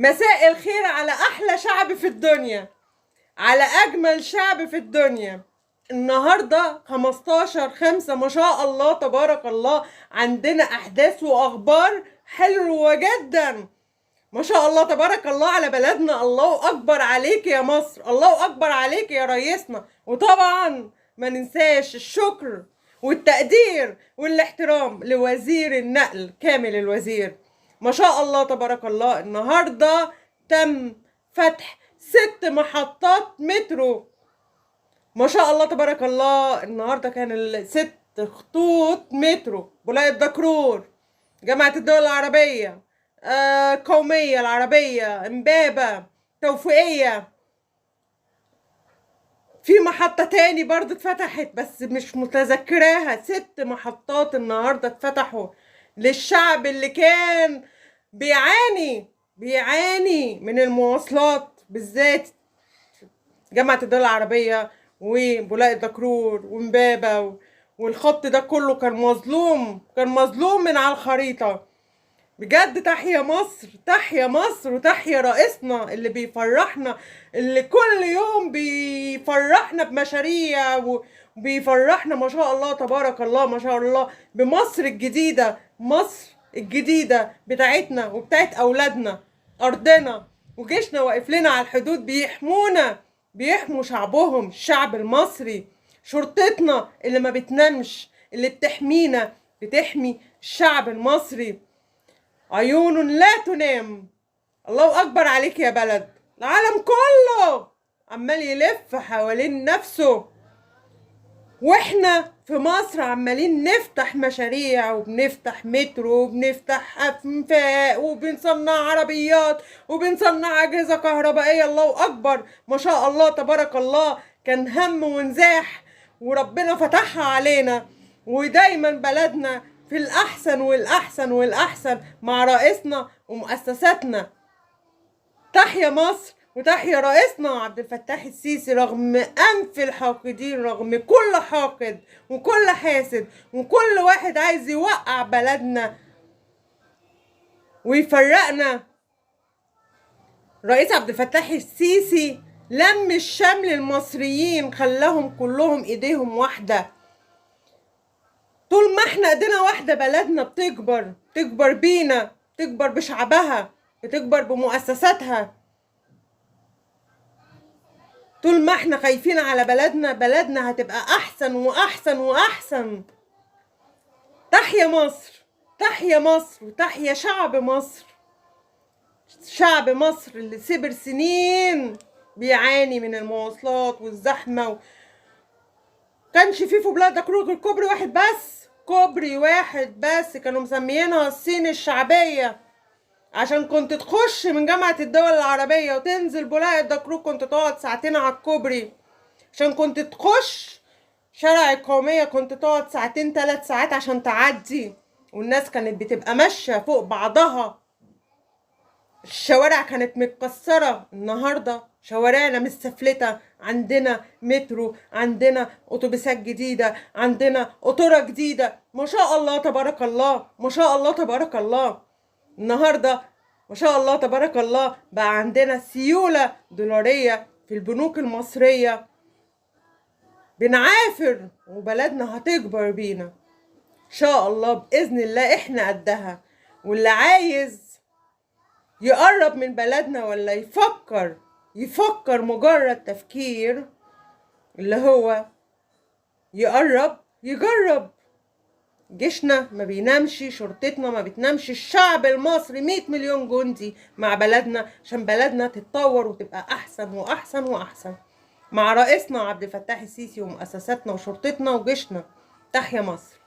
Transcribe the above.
مساء الخير على أحلى شعب في الدنيا، على أجمل شعب في الدنيا. النهاردة 15/5، ما شاء الله تبارك الله، عندنا أحداث وأخبار حلوة جدا. ما شاء الله تبارك الله على بلدنا. الله أكبر عليك يا مصر، الله أكبر عليك يا ريسنا. وطبعا ما ننساش الشكر والتقدير والاحترام لوزير النقل كامل الوزير. ما شاء الله تبارك الله، النهاردة تم فتح 6 محطات مترو. ما شاء الله تبارك الله، النهاردة كان 6 خطوط مترو: بولاق الدكرور، جامعة الدول العربية، قومية العربية، امبابة، توفيقية. في محطة تاني برضو اتفتحت بس مش متذكراها. 6 محطات النهاردة اتفتحوا للشعب اللي كان بيعاني من المواصلات، بالذات جامعة الدول العربية وبولاق الدكرور وامبابة والخط ده كله كان مظلوم، كان مظلوم من على الخريطة. بجد تحيا مصر، تحيا مصر، وتحيا رئيسنا اللي بيفرحنا، اللي كل يوم بيفرحنا بمشاريع وبيفرحنا ما شاء الله تبارك الله ما شاء الله بمصر الجديدة، مصر الجديدة بتاعتنا وبتاعت أولادنا، أرضنا وجيشنا واقف لنا على الحدود، بيحمونا، بيحموا شعبهم، الشعب المصري، شرطتنا اللي ما بتنامش، اللي بتحمينا، بتحمي الشعب المصري. عيون لا تنام. الله أكبر عليك يا بلد. العالم كله عمال يلف حوالين نفسه، واحنا في مصر عمالين نفتح مشاريع وبنفتح مترو وبنفتح أنفاق وبنصنع عربيات وبنصنع أجهزة كهربائية. الله أكبر ما شاء الله تبارك الله. كان هم ونزاح وربنا فتحها علينا، ودايما بلدنا في الأحسن والأحسن والأحسن مع رئيسنا ومؤسساتنا. تحيا مصر وتحيا رئيسنا عبد الفتاح السيسي، رغم أنف الحاقدين، رغم كل حاقد وكل حاسد وكل واحد عايز يوقع بلدنا ويفرقنا. رئيس عبد الفتاح السيسي لم الشمل المصريين، خلاهم كلهم ايديهم واحدة. طول ما احنا ايدينا واحدة بلدنا بتكبر، بتكبر بينا، بتكبر بشعبها، بتكبر بمؤسساتها. طول ما احنا خايفين على بلدنا، بلدنا هتبقى احسن واحسن واحسن. تحيا مصر، تحيا مصر، وتحيا شعب مصر. شعب مصر اللي سبر سنين بيعاني من المواصلات والزحمة كانش فيه في بولاق الدكرور غير كوبري واحد بس، كوبري واحد بس، كانوا مسميينها الصين الشعبية، عشان كنت تخش من جامعة الدول العربية وتنزل بولاق الدكرور كنت تقعد ساعتين على الكوبري. عشان كنت تخش شارع القومية كنت تقعد ساعتين 3 ساعات عشان تعدي، والناس كانت بتبقى ماشية فوق بعضها، الشوارع كانت متكسرة. النهاردة شوارعنا مش سفلتة، عندنا مترو، عندنا أتوبيسات جديدة، عندنا قطورة جديدة. ما شاء الله تبارك الله، ما شاء الله تبارك الله. النهاردة ما شاء الله تبارك الله بقى عندنا سيولة دولارية في البنوك المصرية. بنعافر وبلدنا هتكبر بينا إن شاء الله بإذن الله. إحنا قدها، واللي عايز يقرب من بلدنا ولا يفكر مجرد تفكير اللي هو يقرب يجرب. جيشنا ما بينامش، شرطتنا ما بتنامش، الشعب المصري 100 مليون جندي مع بلدنا عشان بلدنا تتطور وتبقى احسن واحسن واحسن، مع رئيسنا عبد الفتاح السيسي ومؤسساتنا وشرطتنا وجيشنا. تحيا مصر.